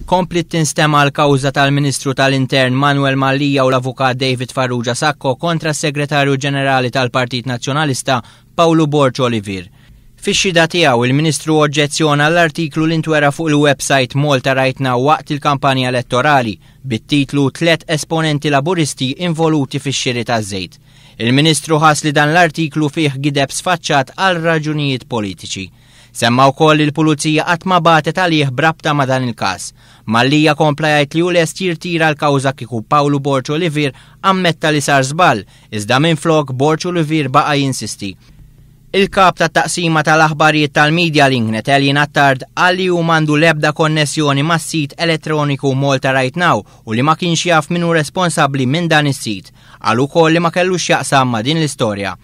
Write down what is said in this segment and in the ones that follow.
Kompliet tinstema' l-kawża tal-Ministru tal-Intern Manuel Mallia u l-Avukat David Farrugia Sacco kontra s-Segretarju Ġenerali tal-Partit Nazzjonalista Pawlu Borg Olivier. Fix-xhieda tiegħu, il-Ministru oġġezzjona l-artiklu li ntwera fuq il-websajt Malta Right Now waqt il-kampanja elettorali, bit-titlu Tliet esponenti Laburisti involuti fix-xiri taż-żejt. Il-Ministru ħass li dan l-artiklu fih gideb sfaċċat għal raġunijiet politiċi. Semma wkoll li l-Pulizija qatt ma bagħtet għalih b'rabta ma' dan il-każ. Mallia kompla jgħid li hu lest jirtira l-kawża kieku Pawlu Borg Olivier ammetta li sar żball, iżda minflok Borg Olivier baqa' jinsisti. Il-Kap tat-Taqsima tal-Aħbarijiet tal-Media Link Neteljen Attard qal li hu m'għandu l-ebda konnessjoni mas-sit elettroniku Malta Right Now u li ma kienx jaf min hu responsabbli minn dan is-sit. Qal ukoll li ma kellux x'jaqsam ma' din l-istorja.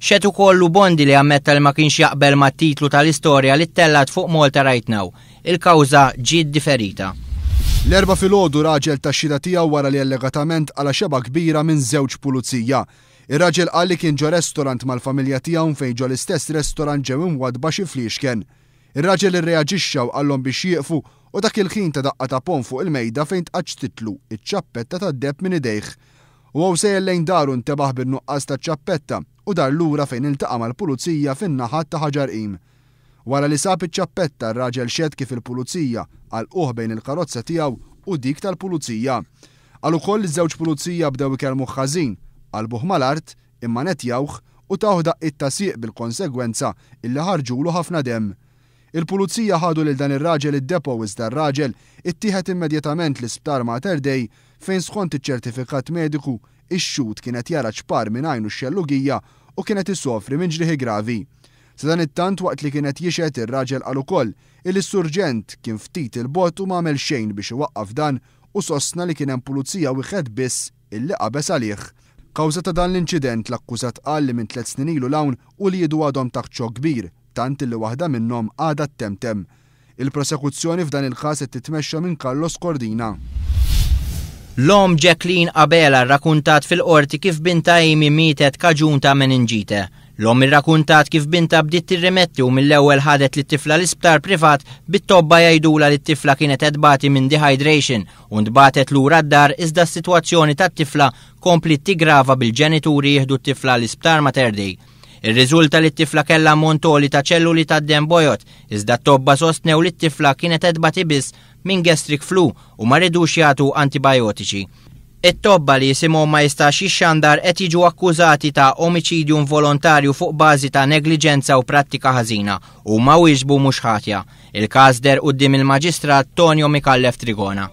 Xehed ukoll Lou Bondi li ammetta li ma kienx jaqbel mat-titlu tal-istorja li ttellgħet fuq Malta Right Now. Il-kawża ġiet diferita. L-Erbgħa filgħodu raġel ta x-xhieda tiegħu wara li allegatament qala' xebgħa kbira minn żewġ pulizija. Ir-raġel qal li kien ġo restorant mal-familja tiegħu fejn ġo l-istess restorant ġew imwaddba xi fliexken. Ir-raġel irreaġixxa u qallhom biex jieqfu u dak il-ħin ta daqqa ta' ponn fuq il-mejda fejn tqaċċtitlu ċ-ċappetta tad-deheb minn idejh. Huwa u sejjer lejn daru ntebaħ bin-nuqqas taċ-ċappetta u dar lura fejn iltaqa' mal-pulizija fin-naħat ta' Ħaġar Qim. Wara li sab iċ-ċappetta r-raġel xehed kif il-pulizija għalquh bejn il-karozza tiegħu u dik tal-pulizija. Qal ukoll li żewġ pulizija bdew ikellmuh ħażin, qalbuh mal-art, immanettjawh u tawh daqqiet ta' sieq bil-konsegwenza illi ħarġulu ħafna demm. Il-Pulizija ħadu lil dan ir-raġel id-depot iżda r-raġel ittieħed immedjatament l-Isptar Mater Dei fejn skont iċ-ċertifikat mediku ix-xhud kien qed jara ċpar minn għajnu x-xellugija u kien qed isofri minn ġrieħi gravi. Sadanittant waqt li kien qed jixhed ir-raġel qal ukoll illi s-surġent kien ftit 'il bogħod u m'għamel xejn biex iwaqqaf dan u sostna li kien hemm pulizija wieħed biss illi qabeż għalih. Kawża ta' dan l-inċident l-akkużat qal li minn tlett snin ilu 'l hawn uliedu għadhom taħt xokk kbir tant illi waħda minnhom għadha ttemtem. Il-prosekuzzjoni f'dan il-każ qed titmexxa minn Carlos Cordina. L-omm Jacqueline Abela rrakuntat fil-Qorti kif bintha Amy mietet kaġun ta' meninġite. L-omm irrakuntat kif bintha bdiet tirrimetti u mill-ewwel ħadet lit-tifla l-isptar privat bit-tobba jgħidulha li t-tifla kienet qed tbati minn dehydration u ntbagħtet lura d-dar iżda s-sitwazzjoni tat-tifla kompliet tiggrava bil-ġenituri jieħdu t-tifla l-isptar Mater Dei. Irriżulta li t-tifla kellha ammont għoli ta' ċelluli tad-demm bojod, iżda t-tobba sostnew li t-tifla kienet qed tbati biss minn gastric flu u ma ridux jagħtu antibajotiċi. It-tobba li isimhom ma jistax jixxandar qed jiġu akkużati ta' omiċidju involontarju fuq bażi ta' negliġenza u prattika ħażina. Huma wieġbu mhux ħatja. Il-każ deher quddiem il-Maġistrat Tonio Micallef Trigona.